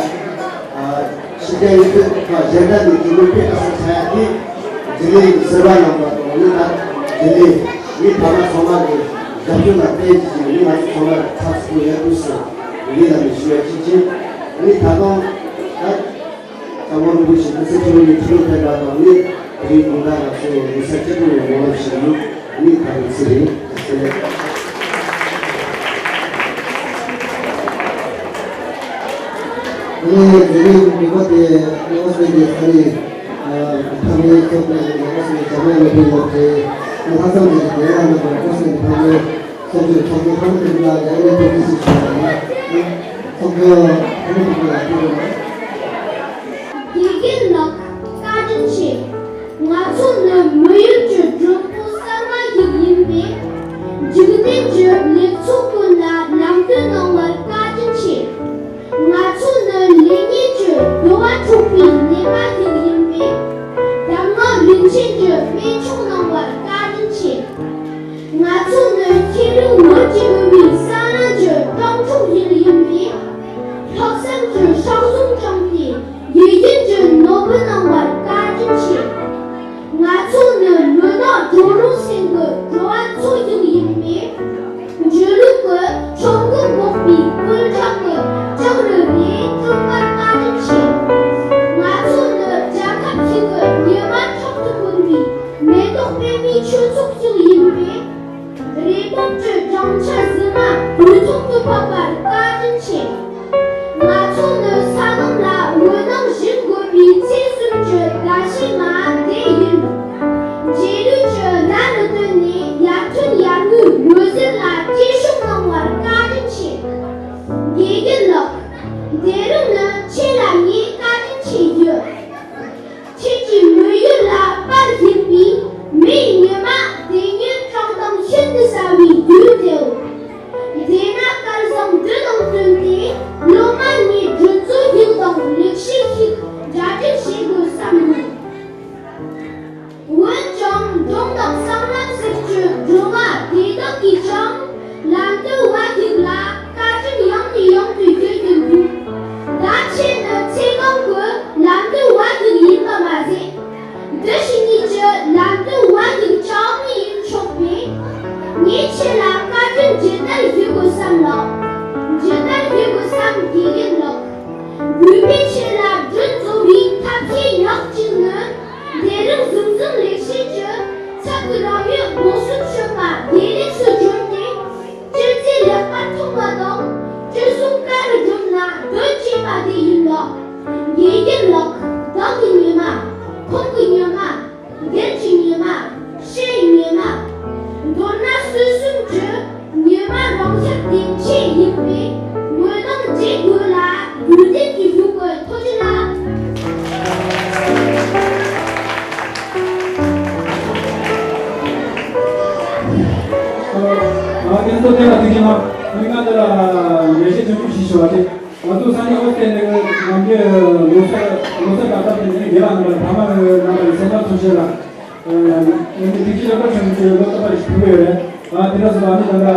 ཕྱི་རྒྱལ་ཡུལ་གྲུ་ཁག་གཞན་དག་ནས་གྲོས་མོལ་སྤེལ་ག་ས་ཆགས་ཡ་དེ་རྒྱུན་ལས་ཟུར་པ་རྣམ་པ་དང་ནི་ད་རྒྱུན་ལས་ངའི་ཕ་མ་ཚང་མ་གི་རྒྱབ་སྐྱོར་ལ་བརྟེན་གྱིས་ནི་ང་ཚོ་ཚང་མ་ཚགས་ཚུད་པོ་ཡོད་དུས་སུ་ལས་ལ་མི་ཞུ་ཡ་གཅིག་བྱས། ནི་ད་དུང་ད། ཚང་མ་རིན་པོ་ཆེ་མི་ཚེ་ཁྱོད་ནི་ཁྱོད་ཕན་པ་དང་ནི་རིགས་དགུང་དག་ང་ཚོ་ལུས་ས་སྐྱིད་པོ་ཡོང་བ་ཞིག་ཡིན། ནི་ད་རིང་ཚེ་རིང་ཚེ་རིང་། ཨ་ནི་དེ་རིང་ཉིན་མོ་དེ་ཨོ་སི་ཀྲ་ལི་ཡའི་ཨ་ནི་ཕ་མའི་ཚོགས་པའི་ཨོ་སི་ཀྲ་ལི་ཡའི་ཇ་མ་ལ་ཕུལ་ཡོད་དེ། ལྷག་བསམ་གྱི་དེ་ཡང་ནི་ཨོ་སི་ཀྲ་ལི་ཡའི་ཕ་མའི་སོགས་ཀྱི་ཚོགས་པའི་ཁང་དེ་ལ་ཡང་ནས་ཐུགས་རྗེ་ཆེ་ཞུ་བ་ཡིན། ཚོགས་པའི་ཁོངས་མི་དེ་ལ་ཐུགས་རྗེ་ཆེ། དགེ་རྒན་ལགས། བཀའ་དྲིན་ཆེ། ང་ཚོ་ནི་མི་ཡུལ་གྱི་མགྲོན་པོ་གསར་བ་ཞིག་ཡིན་པས། འཇིག་རྟེན་གྱི་ལེགས་ཚོགས་ཀུན་ལ་ལམ་སྟོན་གནང་བར་བཀའ་དྲིན་ཆེ། ང་ཚོ་ནི་ལེགས་ཉེས་ཀྱི་བསྡུར་བ་འཕྲོག་པའི་ནད་པ་ཞིག་ཡིན་པས། གདམས་ངག་རིན་ཆེན་གྱི་སྨན་མཆོག་གནང་བར་བཀའ་དྲིན་ཆེ། ང་ཚོ་ནི་ཤེས་རིག་ནོར་གྱིས་འབུལ་བའི་ས་ར་གྱི་སྤྲང་ཕྲུག་ཞིག་ཡིན་པས། ལྷག་བསམ་གྱི་ཕྱག་ཟུང་བཅངས་ཏེ་ཡིད་བཞིན་གྱི་ནོར་བུ་གནང་བར་བཀའ་དྲིན་ཆེ། ང་ཚོ་ནི་མུན་ནག་སྦྱོར་ལུགས་སེང་གི་འགྲོ་བ་མཚོ་ཞིག་ཡིན་པས། འཇུ་ལུག་གི་ཆང་གིས་འབོགས་པའི་སྐུལ་ལྕག་གི་ལྕགས་རི་རེ་བཅོམ་པར་བཀའ་དྲིན་ཆེ། ང་ཚོ་ནི་རྒྱལ་ཁབ་ཞིག་གི་ཉི་མ་ཁྲག་ཏུ་བསྐུལ་བའི་མེ་ཏོག་པད་མའི་ཆོས་ཚོགས་ཤིག་ཡིན་པས། རེ་སྤོབས་ཀྱི་སྦྲང་ཆར་བཟི་མ་དུས་ཐོག་ཏུ་ཕབ་པར་བཀའ་དྲིན་ཆེ། ང་ཚོ་ནི་ས་ལམ་ལ་འོད་སྣང་བཞིན་དགོད་པའི་ཚེས་གསུམ་གྱི་ཟླ་ཕྱེད་མ་དེ་ཡིན། རྗེས་ལུས་ཀྱི་ཟླ་རུ་བཏོན་ནས་ཡར་ཐོན་ཡར་ངོའི་འོད་ཟེར་ལ་སྐྱེད་ཤུགས་གནང་བར་བཀའ་དྲིན་ཆེ། དགེ་རྒན་ལགས། དེ་རིང་ནི་ཁྱེད་ལ་ངས་བཀའ་དྲིན་ཆེ་ཞུ། ཁྱེད་ཀྱིས་མི་ཡུལ་ལ་པར་བཞིན་པའི་མིའི་ཉི་མ་དེ་ཉིད་བཀྲག་མདངས་ཤིན་ཏུ་གསལ་བའི་དུས་དེའོ། དེས་ན་སྐལ་བཟང་འདི་དང་བསྟུན་ཏེ་སློབ་མ་ངས་སྒྲུང་མཛོད་ཞིག་དང་ལེགས་བཤད་ཞིག་གྲ་སྒྲིག་བྱེད་དགོས་བསམ་མྱོང་། འོན་ཀྱང་སྒྲུང་དང་བསམ་ལམ་ཟེར་གྱི་སྒྲུང་བ་དེ་དག་གིས་ཀྱང་ལམ་སྟོན་བ་ཞིག་ལ་བཀའ་དྲིན་ཡང་ནས་ཡང་དུ་ཞུ་རྒྱུ་འདུག་ད་ཁྱེད་ནི་ཚེ་གང་གི་ལམ་སྟོན་བ་ཞིག་ཡིན་པ་མ་ཟད། འདི་ཕྱི་གཉིས་ཀྱི་ལམ་སྟོན་བ་ཞིག་ཀྱང་ནི་ཡིན་ཆོག་པས། ངས་ཁྱེད་ལ་བཀའ་དྲིན་ཇི་ལྟར་ཞུ་དགོས་བསམ་ལགས། ཇི་ལྟར་ཞུ་དགོས་བསམ་དགེ་རྒན་ལགས། གུས་པས་ཁྱེད་ལ་སྒྲུང་རྩོམ་པའི་ཐབས་ཤེས་ཉག་གཅིག་ནི། དེ་རིང་ཟུང་ཟུང་ལེགས་བཤད་ཀྱི་ཚབ་ཏུ་ལམ་ཡོད་སྒོ་གསུམ་སྤྱོད་པ་དགེ་ལེགས་སུ་གྱུར་ཏེ། སྤྱིར་ཚེ་ལེགས་པར་མཐོང་བ་དང་སྤྱིར་གསུང་བཀའ་རུ་བསྒྲུབ་ན་དོན་བྱེད་པ་དེ་ཡིན་ལགས། དགེ་རྒན་ལགས། བདག་གི་ཉི་མ། ཁོང་གི་ཉི་མ། རྒན་གྱི་ཉི་མ། སྲས་ཉི་མ། མདོར་ན་སྲོལ་གསུམ་གྱི་ཉི་མ་རང་ཤར་དེ་ཁྱེད་ཡིན་པས། འོད་སྣང་འདྲེས་དགོས་ལ་དུས་ལྡན་གྱི་བཞུགས་པའི་ཐུགས་རྗེ་ལ། ཨ་ནི་ཚོ་དེ་ལ་ཐུགས་རྗེ་གནང་། ཨ་ནི་ང་དེ་ལ་ལེགས་བཤད་ཆུང་ཆུང་ཞིག་ཞུ་བ་དེ། ང་ཚོ་ས་གནས་ཨོ་སི་ཀྲི་ལི་ཡའི་ནང་གི་ལོ་གསར་ལོ་གསར་ག་ད་དེ་ནས་རྒན་ལགས་རྣམ་པ་ཕ་མ་རྣམ་པ་ཡི་སེམས་པ་ཚོར་ཤེས་ལ། ཨ་ནི་ཐུགས་རྗེ་ཆེ་ལ་ཆུང་ཆུང་ལོ་ཏོག་པ་ཞིག་ཕུལ་གི་ཡོད་རེད། ཨ་དེ་འདྲ་སོང་ཙང་ཨ་ནི་ད་ལྟ་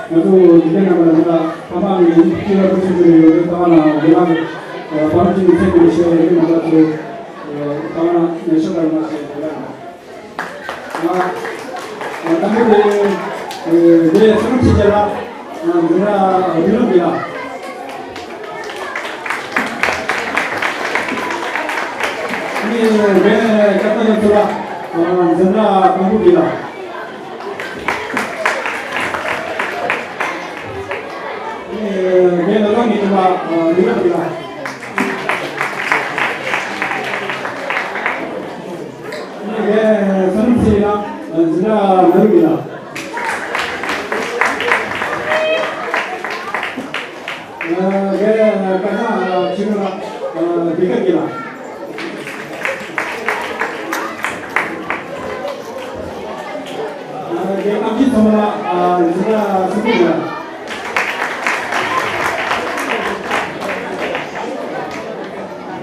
ང་ཚོ་དགེ་རྒན་རྣམ་པ་ལ་ང་ཕ་མ་ནས་ཡིན་ཐུགས་རྗེ་ཆེ་ལ་ཆུང་ཆུང་ཡོད་རེད། ད་ང་རྒན་ལགས་བར་ཅིག་ནས་ཚེ་གང་བཞེས་པའི་རིགས་རྣམ་པ་ཚོ་ད་ང་ནས་ཤོག་ལ་མ་ཞེས་དེ་ལ། ཨ། ཨ། དང་པོ་དེ། ཨེ། དེ་སེམས་ཅན་ཅིག་ལ། ཨ། འཛིན་གྲྭ་བདུན་ལ་འདི་ལ། ཨ་ནི་དེ་སྐལ་བཟང་ཡོད་ཚུལ་ལ། ཨ། འཛིན་གྲྭ་དང་པོ་འདི་ལ། ཨ་ནི་དེ་ལ་ལ་མི་འདུག་ལ། ཨ། འདི་ལ་འདི་ལ། ངས་བསམ་ཚུལ་ལ་འཛིན་གྲྭ་མ་རུ་ཡིན་ལ། ངས་ཀ་ཁ་ཆི་མོ་ལ་འདི་ག་གི་ལ། ངས་ཨམ་ཆི་ཚང་མ་ལ་འཛིན་གྲྭ་སུམ་ཅུ་ཡིན་ལ།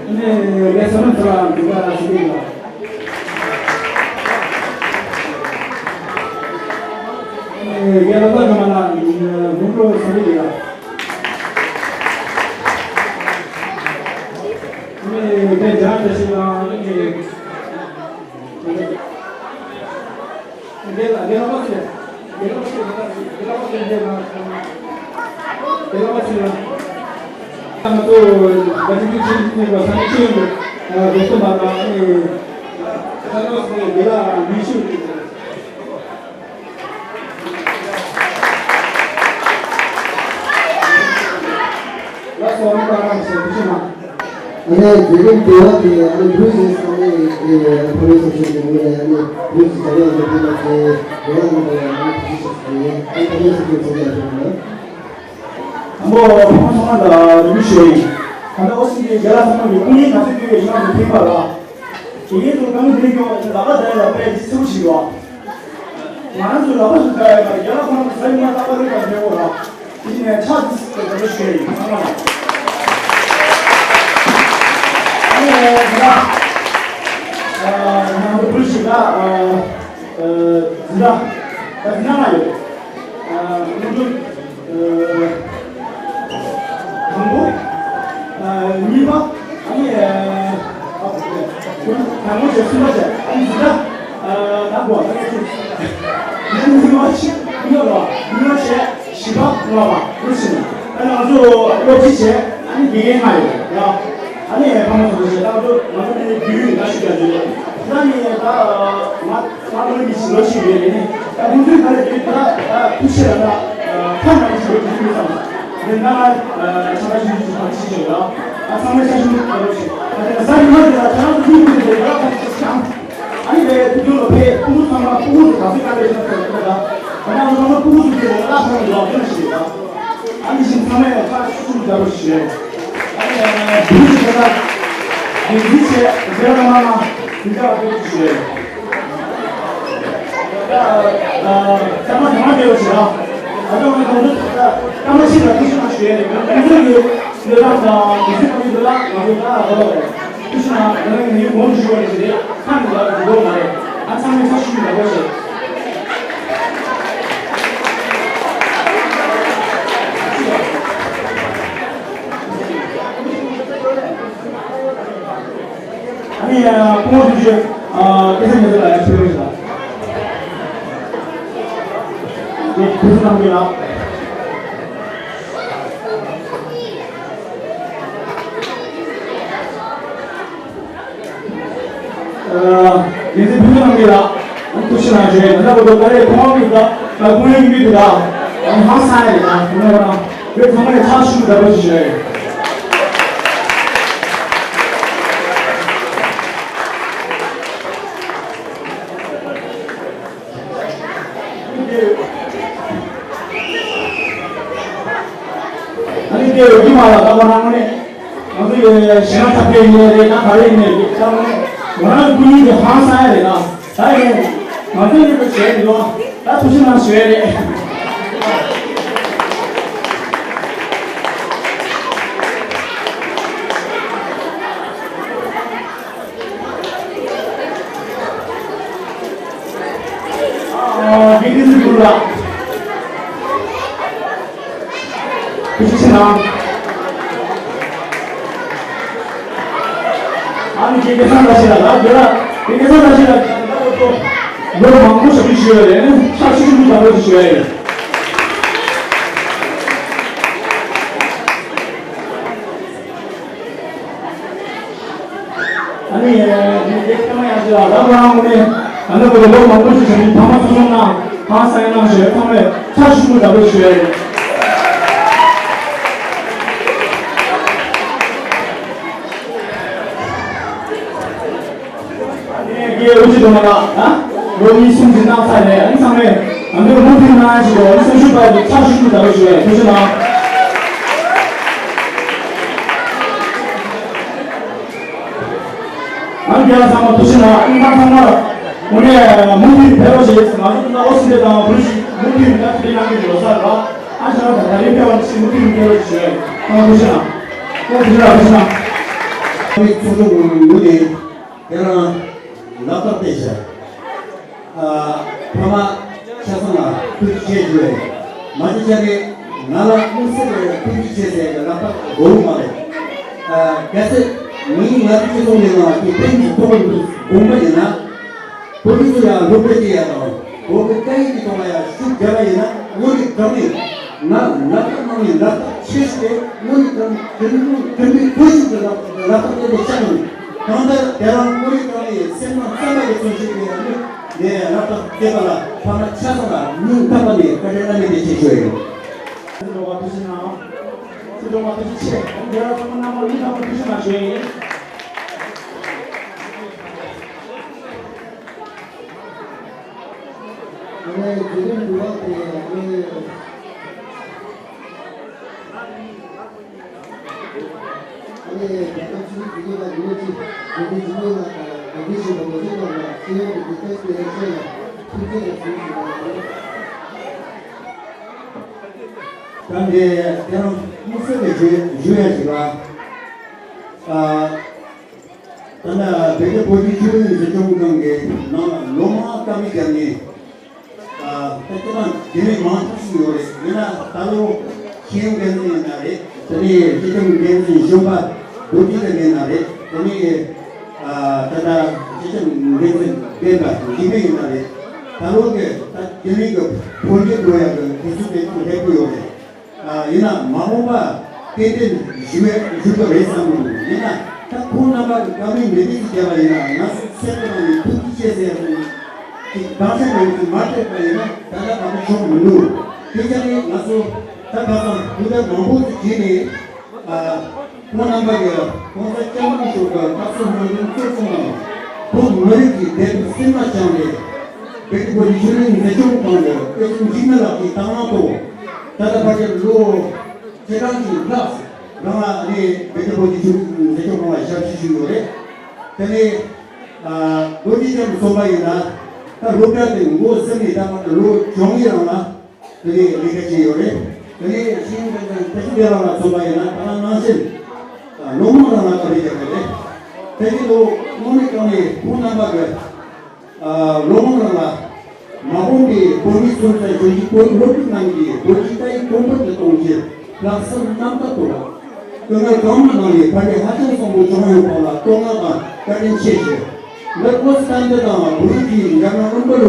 ངས་བསམ་ཚུལ་ལ་འཛིན་གྲྭ་སུམ་ཅུ་ཡིན་ལ། རྒན་ལགས་ཚང་མ་ལ་དགུང་ལོ་སུམ་ཅུ་ཡིན་ལ། ངས་རྒན་ལགས་བཀྲ་ཤིས་ལ། རྒན་ལགས་རྒན་ལགས་པ་ཚེ། རྒན་ལགས་པ་ཚེ་རྒན་ལགས་པ་ཚེ་རྒན་ལགས་པ་ཚེ་རྒན་ལགས་པ་ཚེ་ལ། ང་ཚོ་དགའ་སྐྱིད་ཀྱི་ཆེད་དུ་བསམ་ཤེས་ཡོད། རྒན་ཚོ་མ་དང་ཨ་ནི་ས་ནོ་སི་རྒན་ལགས་མི་ཤུགས། ལགས་སོ། ཨ་ནི་ད་རང་ཞལ་ཕུལ་ཞུ་གནང་། ཨ་ནི་དེ་རིང་འདི་བ་དེ་ཨ་ནི་བུ་ཡིན་ས་ནས་ཨ་ནི་ཕ་མའི་ཚོགས་ཆེན་གྱི་ངོས་ནས་ཨ་ནི་བུ་ཡིན་ས་ནས་ཨ་ནི་བུ་ལ་ཚེ་རེ་ལ་ནང་ལ་ཨ་ནི་ཐུགས་རྗེ་ཆེ་ཞུ་ཡིན། ཨ་ནི་ཕ་མའི་ཚོགས་ཆེན་ཚོགས་ཡ་ཞུ་གནང་། དང་པོ་ཕ་མ་ཚང་མ་ལ་རེ་སྐུལ་ཞུ་ཡིན། ད་ལྟ་ཨོ་སི་ཀྲི་ལི་ཡའི་རྒན་ལགས་ཚང་མ་གི་སྐུ་ངལ་ག་ཚོད་ཡོད་ཡོད་ཤེས་ན་དེ་ཕན་པ་ལ། དེ་གའི་ཚོ་གང་དེ་རིང་ཡོང་བ་ལག་པ་དེ་ལ་དཔེ་ཅི་ཚེའུ་ཞིག་ཡོད། ང་རང་ཚོའི་ལག་པ་ཞིག་ལྟ་ཡ་མ་རེད། རྒན་ལགས་ཁོང་ཚོ་ཟ་ཡི་མ་ལག་པ་རེད་པ་མེད་འོ་ར། དེ་ནས་ཕྱག་དེ་ཟེར་ཏེ་འདྲ་ཞིག་ཡིན་ཚང་མ་ལ། ཨ་ནི་ང་ཨ་ང་ཚོ་བུ་ཞིག་ལ་ཨ་ཨ་འཛིན་གྲྭ་ད་འཛིན་གྲྭ་ལྔ་ཡོད། ཨ་སྔོན་འགྲོ། ཨ་དང་པོ། ཨ་གཉིས་པ། ཨ་ནི་ཨ་དང་པོ་བྱས་གསུམ་པ་བྱས། ཨ་ནི་འཛིན་གྲྭ་ཨ་དང་པོ་ཨ་ནི་གཉིས་པ་བྱས་གཉིས་པ་ལ་གཉིས་པ་བྱས། བཞི་པ་ལྔ་པ་འདུག་ཟེར་ནས། ད་ང་ཚོ་སློབ་སྤྱི་བྱས། ཨ་ནི་དགེ་རྒན་ལྔ་ཡོད་ཡ། ཨ་ནི་ཕ་མ་ཚོ་བྱས། ད་ང་ཚོ་ང་ཚོ་ནི་རྒྱུས་ཡོད་ད་ཞུ་རྒྱ་ཡོད། ད་ནི་ད་ང་ང་ལོ་ཉི་ཤུ་ལོ་ཞིག་ཡོད་རེད་ནི། ད་ཁོང་ཚོའི་ག་ལ་ཡོད་ད། ད་ཐུགས་ཆེ་ལ་ད་ཕ་ནང་ཞིག་ཡོད་དུས་ཚོད་ཙམ་ནི་ང་ཆ་ལ་ཞུ་རྒྱུ་ཞིག་ཕར་ཅིག་བྱས་ཡོད། ད་ཚང་མས་ཆ་ཞུ་མི་ཐུབ་པ་ཞིག་ད་ནི་ས་ནི་མ་དེ་ད་ཆ་ལ་ཞུ་རྒྱུ་དེ་ད་ཕར་ཅིག་བྱས། ཨ་ནི་དེ་ཐུགས་རྗེ་ལ་ཕེབས། ཕྲུ་གུ་ཚང་མ་ཕྲུ་གུ་ཚོ་ག་ཚོད་ག་ཚོད་ཡོད་ན་ཚོད་ཡོད་ད། ཨ་ནི་ང་ཚོ་ཕྲུ་གུ་ཚོ་དེ་ལ་བླ་ཚང་ལ་འགྲོ་བ་ཞིག་ད། ཨ་ནི་ཞིང་ཚང་མས་ཕར་ཤུགས་ཆུང་རྒྱག་རོགས་ཞུ། ཨ་ནི་བུ་ཞིག་ད་ད་འདི་འདི་བྱས་རྒན་ལགས་མ་མ་འདི་འདྲ་བ་དེ་ཞུ། ད་ཨ་ཚང་མ་ཚང་མ་བདེ་བ་ཞིག་ད། ཨ་ནི་ང་ཚོ་ད་སྐར་མ་གཅིག་ལ་ཐུགས་རྗེ་གནང་ཞུ་ཡ་རེད། ང་ཚོ་གི་ལས་ཀ་དང་དུས་ཚོད་གང་ཡོད་དེ་ལ་ང་ཚོ་ད་ཨ་ལོ། ཐུགས་རྗེ་གནང་། ང་རང་ངའི་ངོ་ནས་ཞུ་བ་ཞིག་རེད། ཁ་ནས་ལབ་དགོས་མ་རེད། ཨ་ཚང་མས་ཚ་ཞུ་ཡག་པོ་བྱེད། ཨ་ནི་སྐུ་ངོ་ཐུགས་རྗེ་ཨ་སྐལ་བཟང་ཉི་ཟེར་ལགས་ཡང་ཆོས་རེད་ལ། དེ་ཐུགས་རྗེ་གནང་གི་ལ། ཨ་ཡིན་ཟེར་ཕུལ་གནང་གི་ལ། ཐུགས་རྗེ་གནང་ཞུ། ད་ལྟ་བར་དུ་ད་རེས་ཐོག་མའི་ད་ད་ཁོང་ཡོད་མི་འདུག་ད། ཨ་ནི་ཧང་སང་ཡ་རེད་ད། ཁོང་ཡོད་ན་བོད་ཚང་མས་ཕྱག་ཞུ་འདྲ་པོ་ཞིག་ཞུ་ཡ་ཡོད། ཨ་ནི་དེ་ཡོད་ཀྱི་མ་རེད། ད་ཁོ་རང་ནས་ང་ཚོ་ཡི་གཞན་ལ་ཐབས་ཤེས་ཡིན་ནའི་རེད། ད་ག་རེ་ཡིན་ནའི་རེད། ད་ཁོ་རང་ཁོ་གཉིས་ཀྱི་ཧང་སང་ཡ་རེད་ད། ད་ཡིན་ང་ཚོ་གཉིས་ཀྱི་བྱས་རེད་ལོ། ད་ཐུགས་རྗེ་གནང་ཞུ་ཡ་རེད། ཨ་ནི་ཁྱེད་སྐལ་བཟང་བཀྲ་ཤིས་ལགས་ལ་དེ་ལ་དེ་སྐལ་བཟང་བཀྲ་ཤིས་ལགས་ལོ་མང་པོ་ཞབས་ཕྱི་ཞུས་ཡོད་རེད། ཕྱག་ཤུགས་ཆེན་པོ་བརྡབ་རོགས་ཞུ་ཡ་ཡིན། ཨ་ནི་ངས་སྐྱེས་མ་ཡང་ཞེས་ལ་རང་རང་ངོས་ནས་ཨ་ནི་བོད་ལོ་མང་པོ་ཞིག་བྱས་ནས་ཕ་མ་ཚོ་ཚང་ན་ཧང་སང་གནང་ཞེས་ཚང་མས་ཕྱག་ཤུགས་པོ་བརྡབ་རོགས་ཞུ་ཡ་ཡིན། ངས་དབུ་ཁྲིད་དུ་མ་ལ་ལོ་གཉིས་གསུམ་ཞིག་གནང་ཚར་ནས་ཨ་ནི་ཚང་མས་ང་ཚོའི་མུ་མཐུད་གནང་ཡ་ཞིག་གོ་ཨ་ནི་སེམས་ཤུགས་སྤར་ཏེ་ཕྱག་ཤུགས་ཤུགས་དགའ་པོ་ཞུ་ཡ་ཐུགས་རྗེ་གནང་། ཨ་ནི་རྒན་ལགས་ཚང་མ་ཐུགས་རྗེ་གནང་། ཨ་ནི་ང་ཚང་མ་དངོས་གནས་མུ་མཐུད་ཕེབས་རོགས་ཞེས་ང་ཚོ་ད་ཨོ་སི་ཏྲེ་ལི་ཡ་དང་བོད་ཞིག་མུ་མཐུད་ད་ཕེབས་གནང་གི་ཡོད་ས་རེད་པ། ཨ་ཞང་ད་ད་རིང་ཕེབས་པ་ཞིག་མུ་མཐུད་ཕེབས་རོགས་ཞེས་ང་ཐུགས་རྗེ་གནང་། ཨོ་ཐུགས་རྗེ་གནང་། ཐུགས་རྗེ་གནང་། ཨ་ནི་ཚོགས་གཙོ་ངོས་ནས། དེ་རང་ལག་པ་བལྟས་བྱ། ཨ། ཕ་མ་ཆ་ཚང་ལ་ཐུགས་རྗེ་ཆེ་ཞུ་བས། མ་གཞི་ཆ་རེ་ང་ལ་དམིགས་བསལ་གྱི་ཐུགས་རྗེ་ཆེ་ཟེར་གྱི་ལག་པ་དགོས་མ་རེད། ཨ། གལ་སྲིད་ངས་ང་ཚོའི་སྤྱི་ཚོགས་འདི་ནང་གི་ཕན་གྱི་ཐོག་ཏུ་དགོངས་པ་ཡིན་ན། བོད་མི་ཚོ་ཡང་སློབ་གྲྭ་སྐྱེལ་ཡ་དང་བོད་ཀྱི་སྐད་ཡིག་གི་ཐོག་ལ་ཡང་ཤུགས་རྒྱབ་པ་ཡིན་ན་དངོས་གནས་དྲང་གནས་ང་ལག་པ་གནང་ནས་ལག་པ་ཆེ་ཞིག་དེ་དངོས་གནས་དྲང་གནས་དྲང་གནས་ཐོལ་ཞིག་གི་ལག་ལག་པ་བརྟན་པོ་བཅངས་ནས་གང་ལྟར་དེ་རང་དངོས་གནས་དྲང་གནས་སེམས་ནང་བསམ་པ་གི་ཚོད་ཅིག་གི་ཡང་ནི་ངས་ལག་པ་བརྟན་པ་ལ་ཕ་མ་ཆ་ཚང་ལ་སྙིང་ཐག་པ་ནས་བཀའ་དྲིན་བླ་མེད་བདེ་ཆེ་ཞུ་ཡ་ཡིན། སྲིད་སྐྱོང་མ་ཐུགས་རྗེ་གནང་། སྲིད་སྐྱོང་མ་ཐུགས་རྗེ་ཆེ། རྒན་ལགས་ཚང་མ་རྣམ་པ་སྙིང་ཐག་པ་ཐུགས་རྗེ་གནང་ཞུ་ཡ་ཡིན། ཨ་ནི་དེ་རིང་འདུག་པ་དེ་ཨ་ནི་ཨ་ནི་ད་ལྟ་ཚུལ་དེ་ག་ལ་ཡོད་ཅིག་དགོན་སྡེ་འཛིན་སྐྱོང་ལ་དང་དགོན་སྡེ་ཞིག་ལ་ངོ་ཚ་དང་ལ་སེ་ཡོང་གི་དེ་ལྟར་དེ་ལ་ཆེ་ལ་ཐུགས་རྗེ་ལ་ཟུངས་ཤིག་ལ། ད་འདི་དེ་རང་དམིགས་བསལ་གྱི་ཞུ་ཞུ་ཡ་ཞིག་ལ། ཨ། ད་ནི་བོད་ཀྱི་བོད་ཀྱི་ཆོས་རིག་འཛིན་སྐྱོང་ཁང་གི་ནང་ལོ་མང་བཀའ་མོལ་བརྒྱབ་ནས། ཨ། ད་ལྟ་དེ་རིང་མང་ཐག་ཞིག་ཡོད་རེད། ཡིན་ན་ད་ལོ་ཤེས་ཡོན་འགན་འཛིན་ཡིན་ན་རེད། དེ་ནས་སྤྱི་ཁྱབ་འགན་འཛིན་གཞོན་པ་བོད་ཀྱི་ཡིན་ན་རེད། དེ་ནས་ཨ་ད་ལྟ་སྤྱི་ཁྱབ་འགན་འཛིན་སྤེན་པ་འཇིགས་མེད་ཡིན་ན་རེད། ད་ལོ་གི་ད་དེ་རིང་གི་འཕོ་འགྱུར་འགྲོ་ཡག་གི་དུས་ཚོད་དེ་ཐུག་སླེབས་ཀྱི་ཡོད་རེད། ཡིན་ན་མ་འོངས་པ་ཏན་ཏན་ཞུ་བའི་ཞུ་དགོས་རེད་བསམ་གྱི་འདུག་ཡིན་ན་ད་ཁོང་རྣམ་པ་གི་བཀའ་མོལ་འདི་འདྲ་ཞིག་བརྒྱབ་པ་ཡིན་ན་ང་ཚོ་སེམས་ཀྱི་ནང་ནས་ཐུགས་རྗེ་ཆེ་ཟེར་ཡག་ཅིག་དང་ཆ་ནང་ཅིག་མ་སྤྲད་པ་ཡིན་ན་ད་ལྟ་གང་ཡང་བྱུང་མི་འདུག་དེ་ཆ་ནས་ང་ཚོ་ད་ཁ་སང་དུས་དེབ་མང་པོ་ཞིག་བྲིས་ནས། ཁོང་རྣམ་པ་གིས་༸གོང་ས་༸སྐྱབས་མགོན་མཆོག་གི་བཀའ་སྩལ་གནང་དོན་གཙོ་བཟུང་དང་། བོད་མི་རིགས་ཀྱི་བདེན་པའི་སེམས་ལ་བཅངས་ཏེ། བོད་ཀྱི་བོད་ཀྱི་ཆོས་རིག་འཛིན་སྐྱོང་ཁང་གི་དབུ་འཛིན་འཇིགས་མེད་ལགས་ཀྱི་དང་བླངས་ཐོག་ད་ལྟ་ཕལ་ཆེར་ལོ་ཆེ་གྲངས་ཀྱི་ལྷག་རང་ལ་ནས་བོད་ཀྱི་བོད་ཀྱི་ཆོས་རིག་འཛིན་སྐྱོང་ཁང་ལ་ཞབས་ཕྱི་ཞུས་ཡོད་རེད། དེ་ནས་ཨ་རྡོ་རྗེ་རྒྱ་མཚོ་མཚོན་པ་ཡིན་ན་ད་སློབ་གྲྭ་དེ་འགོ་ཟིན་ནས་ད་བར་དུ་ལོ་བཅོ་ལྔའི་རིང་ལ། དེ་ནས་ལས་ཀ་བྱས་ཡོད་རེད། དེ་ནས་ཤེས་ཡོན་ཀུན་ལྡན་བཀྲ་ཤིས་བདེ་ལེགས་ལ་མཚོན་པ་ཡིན་ན་ད་ནང་བཞིན་ལོ་མང་རིང་ལ་ག་རེ་བྱས་པ་རེད། དེ་ནས་ལོ་དངོས་གནས་དྲང་གནས་ཁོང་རྣམ་པ་གི་ལོ་མང་རིང་ལ་མ་འོངས་པའི་བོད་མིའི་སོན་རྩ་གཞོན་སྐྱེས་བོད་སློབ་ཕྲུག་རྣམས་ཀྱིས་བོད་ཀྱི་སྐད་ཡིག་གོང་འཕེལ་དུ་གཏོང་ཕྱིར་ལྷག་བསམ་རྣམ་དག་ཐོག་སྐུ་ངལ་གང་མང་གནང་ནས་ཕན་འབྲས་ཧ་ཅང་བཟང་པོ་བྱུང་ཡོད་པ་ལ་དོ་སྣང་དང་བཀའ་དྲིན་ཆེ་ཞུ། འདི་ཨོ་སི་ཀྲན་ཌ་དང་བོད་ཀྱི་འཛམ་གླིང་རིམ་པ་སློབ་གྲྭ་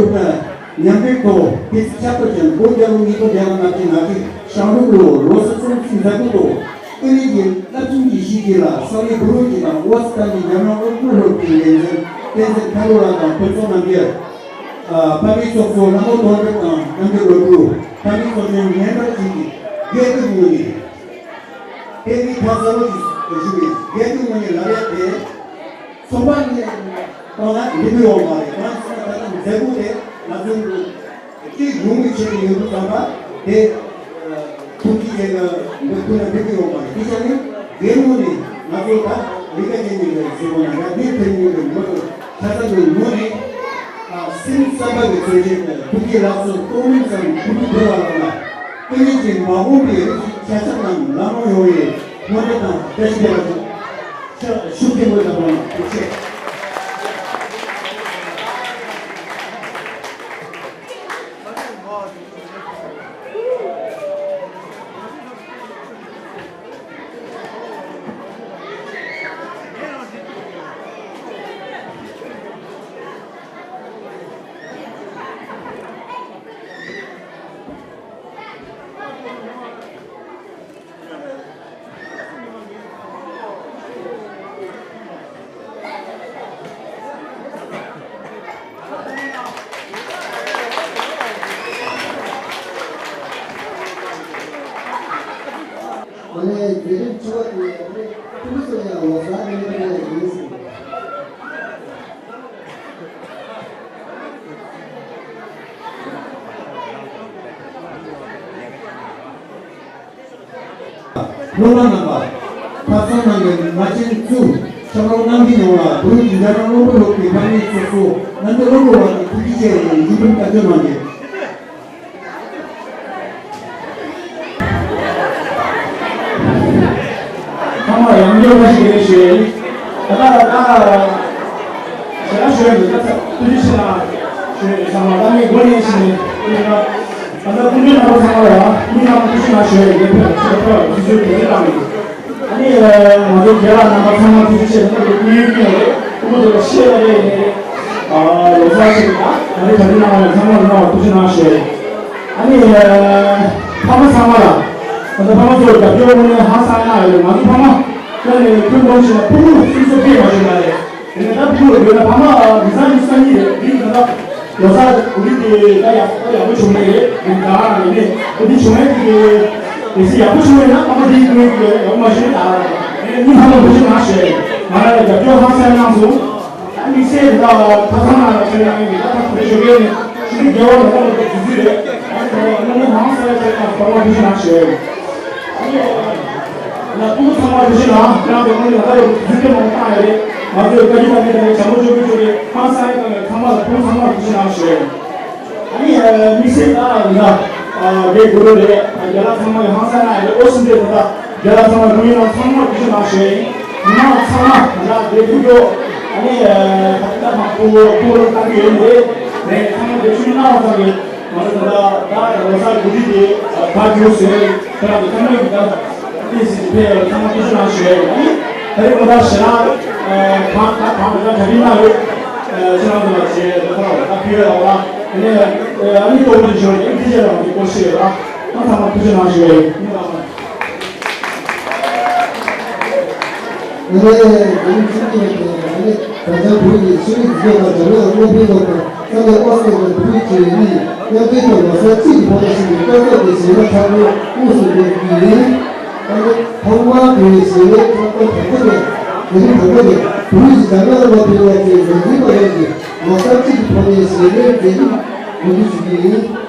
མཉམ་འབྲེལ་ཐོག་དུས་ཚིགས་ཁྱབ་པ་ཅན་བོད་རྒྱལ་ལོ་ཉིས་སྟོང་བརྒྱ་དང་ལྔ་བཅུ་ང་གཅིག་ཞང་ཀང་ལོ་ལོ་སི་གསུམ་ཚིགས་མཛད་སྒོ་ཐོག་ཀུན་གླེང་གི་རླབས་ཆེན་གྱི་གཞིས་ཀྱི་ལ་ས་གནས་བོད་རིགས་ཀྱི་དང་ཨོ་སི་ཀྲན་ཌའི་འཛམ་གླིང་རིམ་པ་སློབ་གྲྭའི་འགན་འཛིན་བསྟན་འཛིན་ཁ་ལོ་ལགས་དང་ཕུན་ཚོགས་རྣམ་རྒྱལ། ཨ། ཕ་མའི་ཚོགས་གཙོ་ལྷ་མོ་དོན་གྲུབ་དང་རྣམ་རྒྱལ་ལོ་དྲུག་ཕ་མའི་ཚོགས་ཆེན་སྙན་གྲགས་ཅན་གྱི་རྒྱལ་དུ་ངོས་ནས། དེ་ནི་ཁ་གསལ་པོ་ཞིག་ཞུ་བའི་རྒྱལ་དུ་ངོས་ནས་ལབ་ཡ་དེ། ཚོང་པ་ནས་བཏང་ན་འགྲིག་གི་ཡོད་མ་རེད། གང་ཟེར་ན་ད་ལྟ་མཛད་སྒོ་དེ་ང་ཚོའི་སྤྱི་ཡོངས་ཀྱི་ཆེད་དུ་ཡོད་དུས་ཙམ་པ་དེ་ཐུགས་རྗེ་ཆེ་གི་འདི་ཐུགས་ལ་འགྲིག་གི་ཡོད་མ་རེད། དེ་ཆ་ནི་རྒན་མོ་ནས་ང་ཚོ་ད་རིག་པ་ཅན་གྱི་ཟེར་བ་ན་ཡ་མི་ཕན་ཡོད་པའི་ངོ་ཚ་ཚ་གི་ངོ་ནས་སེམས་བསམ་པ་གི་མཚོན་བྱེད་ཐུགས་རྗེ་ལགས་སོ་ཏོག་མིན་ཙམ་ཐུགས་ཁུར་འཕེར་བ་ལ་ཀུན་གླེང་གི་མ་འོངས་པའི་རིགས་ཀྱི་ཆ་ཚང་རྣམས་ལམ་ལྷོང་ཡོང་བའི་སྨོན་འདུན་དང་བཀྲ་ཤིས་བདེ་ལེགས། ཤུགས་ཆེན་པོས་བདག་དབང་ཐུགས་ཆེ། ཨ་ནི་མཛད་རིམ་བཅུ་པ་དེ་ཨ་ནི་ཕྲུ་གུ་ཚོ་ཡང་ལོ་གསར་གནང་གི་ཡིན་ཟེར། སློབ་མ་རྣམ་པ། ཁ་སང་ནང་གི་མ་ཆེན་བཅུ་ཆབ་རོམ་གནང་གི་ཡོང་ལ་བུ་རུ་དྲིན་ཅན་སློབ་གྲྭ་སློབ་ཀྱི་ཕ་མེས་ཚོ་སོ་ནང་གི་སློབ་གྲྭ་བ་གི་ཐུགས་རྗེ་ཆེ་ཡིན་པར་བཀའ་འཁྲོལ་གནང་གི། ཚང་མ་ཡང་བསྐྱར་བཀྲ་ཤིས་བདེ་ལེགས་ཞུ་ཡ་ཡིན། ད་ལྟ་ད་ཞལ་ལག་ཞུ་ཡ་འདུག་ད་ཐུགས་རྗེ་ཆེ་གནང་ཞུ་ཡ་ཡིན། ཚང་མ་ད་ངས་མགོ་ནས་ཞུས་ནས་ཐུགས་རྗེ་གནང་། ད་ལྟ་སྐུ་མགྲོན་རྣམ་པ་ཚང་མ་ལ་མི་རྣམས་ཐུགས་རྗེ་གནང་ཞུ་ཡ་ཡིན། ཕེབས་ཆེ་ཕེབས་ཐུགས་རྗེ་ཆེ་གནང་ཡིན། ཨ་ནི་ང་ཚོ་རྒན་ལགས་རྣམ་པ་ཚང་མ་ཐུགས་རྗེ་ཆེ། ད་ལྟ་སྐུ་ཡོན་ཀུན་རེད། སྐུ་མགྲོན་ལ་ཤེས་ལ་རེད་ནས་ལོ་གསར་ཆེ་གི་ད་ད་རེས་ག་རེ་གནང་བ་ཚང་མ་ལ་གནང་བ་ཐུགས་རྗེ་གནང་ཞུ་ཡ་ཡིན། ཨ་ནི། ཕ་མ་ཚང་མ་ལ། ད་ལྟ་ཕ་མ་ཚོར་རྒྱབ་སྐྱོར་དངོས་གནས་ཧང་སང་གནང་ཡོད་རེད། ང་ཚོ་ཕ་མ་ཁྱོན་ནས་ཁྱོན་བསྡོམས་བྱས་ན་ཕྲུ་གུ་སུམ་ཅུ་སོ་བརྒྱད་མ་ཞིག་ཡོད་རེད། དེ་ནས་ད་ཕྲུ་གུ་ཡོད་ན་ཕ་མ་མི་ཚང་ཉི་ཤུ་རྩ་གཉིས་རེད། འདི་ད་ལྟ་ལོ་གསར་གོ་སྒྲིག་དེ་ད་ཡག་ད་ཡག་པོ་བྱུང་མེད་རེད། འདི་ད་རང་རེད་ནས་གོ་སྒྲིག་བྱུང་མེད་དེ་གལ་སྲིད་ཡག་པོ་བྱུང་ཡོད་ན་ཕ་མ་དེའི་དངོས་ཀྱི་ཡག་པོ་མ་བྱུང་ན་ད་རང་རེད། དེ་ནས་མི་ཕ་མ་ཐུགས་རྗེ་གནང་ཞུ་ཡ་ཡིན། ང་རང་ལ་རྒྱབ་སྐྱོར་ཧང་སང་གནང་སོང་། དམིགས་བསལ་ད་ཐབ་ཚང་ནང་ལ་ཆ་ཡང་ཡིན་ད་ཐབ་ཚང་ཞོགས་ཀས་ནས་ཆུ་ཚོད་བརྒྱད་པ་ལ་ལྟ་བ་དུས་ཚོད་རེད། ཨ་ནི་ད་ང་ནི་མང་ས་ཡ་ཆ་ཡང་ཐོག་མ་ཐུགས་རྗེ་གནང་ཞུ་ཡ་ཡིན། ཨ་ནི་ང་ཕྲུ་གུ་ཚང་མ་ཐུགས་རྗེ་གནང་། ཁྱེད་རང་ཚོ་དངོས་གནས་ད་ལྟ་དུས་ཚོད་མང་པོ་བཏང་ཡོད་རེད། ང་ཚོས་བཀའ་བཀྱོན་དང་ངས་ད་ནས་བྱ་མོ་ཅོ་གི་ཅོ་རེད། ཧང་སང་ཡ་གང་ཡོད་ཚང་མ་ལ་ཕྲུ་གུ་ཚང་མ་ཐུགས་རྗེ་གནང་ཞུ་ཡ་ཡིན། ཨ་ནི་དམིགས་བསལ་ད་ང་རེད་དགོས་རེད། རྒན་ལགས་ཚང་མ་ཡང་ཧང་སང་ན་ཡང་ཨོ་སི་འདྲེ་ད་ལྟ་རྒན་ལགས་ཚང་མ་ཀུན་ཡིན་ལ་ཚང་མ་ཐུགས་རྗེ་གནང་ཞུ་ཡ་ཡིན། མི་མང་ཚང་མ་ད་ལྟ་དེ་ཐུགས་རྒྱུ་ཨ་ནི་ད་ལྟ་མང་པོ་པོ་ལོ་བཏང་གི་ཡོད་རེད། ནས་ཚང་མ་དེ་ཆུ་གནང་བ་ཙམ་གྱིས་ང་ཚོ་ད་ལྟ་ད་ལོ་གསར་གོ་སྒྲིག་དེ་ད་རྒྱུ་ཟེར་ཁྱེད་རང་གི་ཚང་མ་གི་ད། ཏིས་ཕེ་ཚང་མ་ཐུགས་རྗེ་གནང་ཞུ་ཡ་ཡིན། ད་རེས་གོ་ད་ཞེ་ན་གང་ད་གང་ད་ག་རེ་ན་ཡོད། ཁྱེད་རང་ཚོ་ལ་བྱེད་ད་ཁོ་ར་ད་ཕི་ཡོད་ལ་ཨ་ནི་ཨ་ནི་ཏོག་ཙམ་ཞུ་ཡ་ཡིན། ཏི་ཅེ་རང་གི་སྐོར་ཞུ་ཡ་ལ་ད་ཚང་མ་ཐུགས་རྗེ་གནང་ཞུ་ཡ་ཡིན། ཨ་ནི་ཨ་ནི་ཚིག་གི་ཨ་ནི་ད་ཆ་བོད་ཀྱི་ཆོས་ལུགས་འཛིན་སྐྱོང་དང་འཛམ་གླིང་ལ་སློབ་སྟོན་སློབ་དང་ས་གནས་ཨོ་སི་ཀྲི་ཡ་བོད་ཀྱི་ཡིན། མཉམ་འབྲེལ་ཐོག་ལོ་གསར་གཅིག་གི་ཕོག་ཐུག་ཞིག་གི་སྐབས་ཐོག་གི་བྱེད་སྒོ་ཚང་མ་དངོས་སུ་འགོད་རྒྱུ་ཡིན། ཨ་ནི་ཐོག་མར་དེའི་བྱེད་སྒོའི་ཚོགས་པ་དང་པོ་དེ་མཛད་རིམ་དང་པོ་དེ་བོད་ཀྱི་འཛམ་གླིང་ལ་ཕེབས་པའི་འགན་འཛིན་པ་ཡོངས་ཀྱིས་ལོ་གསར་གཅིག་གི་ཐོག་ནས་བྱེད་སྒོའི་མཛད་རིམ་གོ་སྒྲིག་ཞུ་རྒྱུ་ཡིན།